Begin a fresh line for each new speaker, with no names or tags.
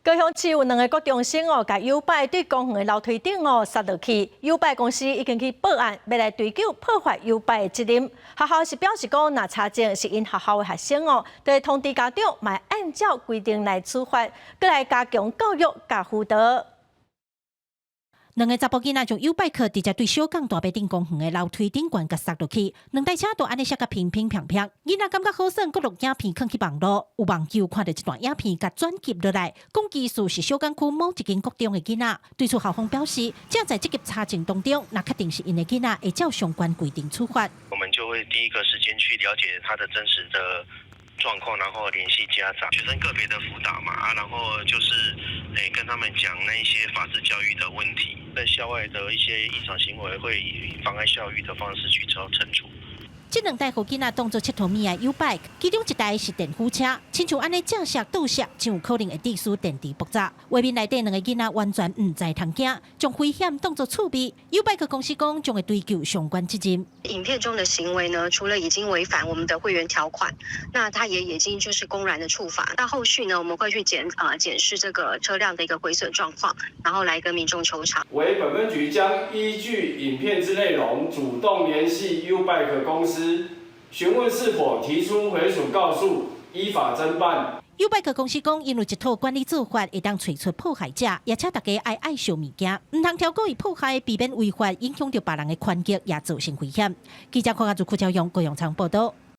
高雄市有兩個國中生哦，共YouBike對公園的樓梯頂哦摔落去，YouBike 公司已經去報案，欲來追究破壞YouBike的責任。學校是表示講，若查證是𪜶學校的學生哦，就會通知家長，嘛會按照規定來處罰，閣來加強教育佮輔導。
兩個查埔囡仔將 YouBike 直接對小港大坪頂公園的樓梯頂懸共摔落去，兩台車都按呢摔共乒乒乓乓。囡仔感覺好耍，閣錄影片囥去網路，有網友看著這段影片，共轉貼落來，講其實是小港區某一間國中的囡仔。對此校方表示，正在積極查證當中，若確定是𪜶的囡仔，會照相關規定處罰。
我們就會第一個時間去了解他的真實的狀況，然後聯繫家長、學生個別的輔導嘛啊，然後就是跟他們講那一些法治教育的問題，在校外的一些異常行為，會以妨礙校譽的方式去做懲處。
這兩台予囡仔當作𨑨迌物仔的 YouBike，其中一台是電輔車，親像按呢正摔倒摔，真有可能會致使電池爆炸。畫面內底兩個囡仔完全毋知通驚，將危險當作趣味。YouBike 公司講將會追究相關責任。
影片中的行為呢，除了已經違反我們的會員條款，那他也已經就是公然的觸法。那後續呢，我們會去檢視這個車輛的一個毀損狀況，然後來跟民眾求償。
惟本分局將依據影片之內容，主動聯繫 YouBike 公司，詢問是否提出毀損告訴，依法偵辦。
YouBike 公司講，𪜶有一套管理做法，會當揣出破壞者，也請大家愛愛惜物件，毋通超故意破壞，避免違法，影響著別人的權益，也造成危險。記者鄺阿祖、郭昭勇、郭永昌報道。